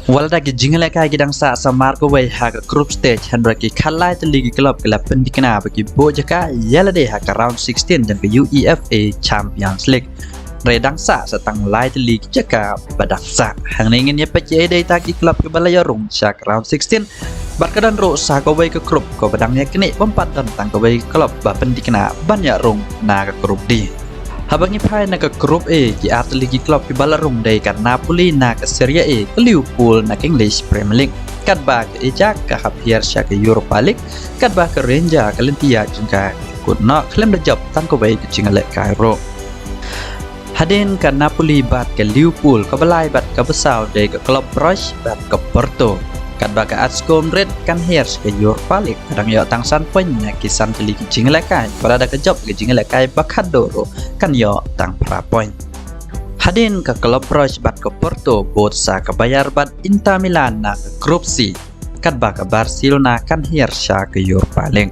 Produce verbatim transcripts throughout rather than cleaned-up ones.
Wat la da ki jingïalehkai ki dang sah samar kawei ha ka group stage, hynrei ki khatlai tylli ki club ki la pynthikna ba ki buh jaka ïa lade ha ka round sixteen jong ka UEFA Champions League. Hynrei dang sah sa tang lai tylli ki jaka ba dang sah. Hangne ngin ïa peit ïa dei ta ki club kiba la ïoh rung sha ka round sixteen. Bad ka don ruh sa kawei ka group kaba dang ïa knieh bym pat don tang kawei ka club ba pynthikna ban ïoh rung na ka group D. Haba ngi phai na ka group A, ki ar tylli ki club kiba la rung dei ka Napoli na ka Serie A, ka Liverpool na ka English Premier League. Katba ka Ajax ka hap hiar sha ka Europa League, katba ka Rangers ka lynti ïa jong ka kut noh khlem da jop tang kawei ka jingïalehkai ruh. Hadien ka Napoli bad ka Liverpool, kaba lai bad kaba saw dei ka Club Brugge bad ka Porto. Katba ka Atletico Madrid kan hiar sha ka Europa League, ka dang ïoh tang san point na ki san tylli ki jingïalehkai, wat la da ka jop ka jingïalehkai ba khatduh ruh kan ïoh tang phra point. Hadien ka Club Brugge bad ka Porto, bud sa ka Bayern bad Inter Milan na ka group C. Katba ka Barcelona kan hiar sha ka Europa League.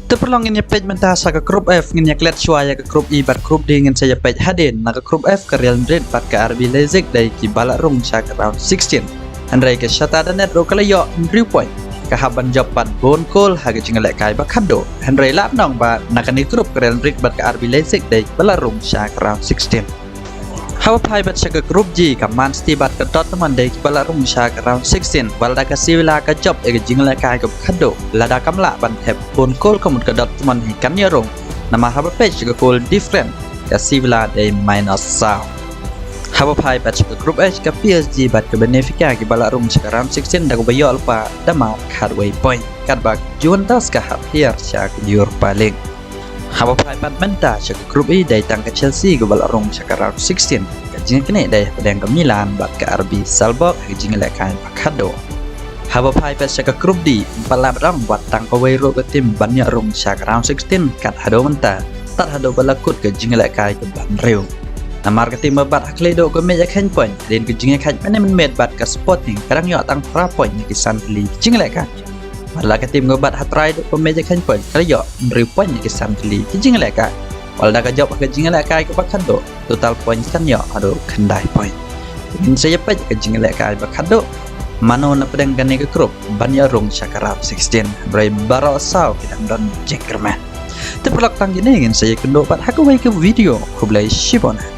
Te paralok, ngin ïa peit mynta sa ka group F, ngin ïa klet shuwa ïa ka group E bad group D, ngin sa ïa peit hadien. Na ka group F, ka Real Madrid bad ka R B Leipzig dei kiba la rung sha ka round sixteen. Hynrei ka Shakhtar Donetsk ruh ka la ïoh hynriew point, ka hap ban jop pat bun kol ha ka jingïalehkai ba khatduh. Hynrei lah ban ong ba na kane ka group ka Real Madrid bad ka R B Leipzig dei kiba la rung sha ka round sixteen. Haba phai pat sha ka group G, ka Man City bad ka Dortmund dei kiba la rung sha ka round sixteen. Wat la da ka Sevilla ka jop ïa ka jingïalehkai kaba khatduh, lada kam lah ban thep bun kol ka mut ka Dortmund hi kan ïoh rung. Namar haba peit sha ka goal difference, ka Sevilla dei minus saw. Haba phai pat sha ka group H, ka P S G bad ka Benfica kiba la rung sha ka round sixteen da kaba ïoh lypa da mar khatwei point. Katba ka Juventus ka hap hiar sha ka Europa League. Haba phai pat mynta sha ka group E, dei tang ka Chelsea kaba la rung sha ka round sixteen. Ka jingïaknieh dei hapdeng ka Milan bad ka R B Salzburg ha ka jingïalehkai ba khatduh. Haba phai pat sha ka group D, ym pat lah ban ong wat tang kawei ruh ka team ban ïoh rung sha ka round sixteen kat haduh mynta, tad haduh ba la kut ka jingïalehkai kaba hynriew. Namar ka team ba bat ha khlieh duh ka mih ïa ka hynñiew point, hadien ka jingïakhaid mynne mynmiet bad ka Sporting, ka dang ïoh tang phra point na ki san tylli ki jingïalehkai. Wat la ka team kaba bat ha trai duh ka mih ïa ka hynñiew point, ka la ïoh hynriew point na ki san tylli ki jingïalehkai. Wat la ka jop ha ka jingïalehkai kaba khatduh, total point kan ïoh haduh khyndai point. Ngin sa ïa peit ka jingïalehkai ba khatduh, mano na pdeng kane ka group ban ïoh rung sha ka round sixteen. Hynrei baroh saw ki dang don jingkyrmen. Te paralok, tang kine ngin sa ïakynduh pat ha kawei ka video. Khublei shibun.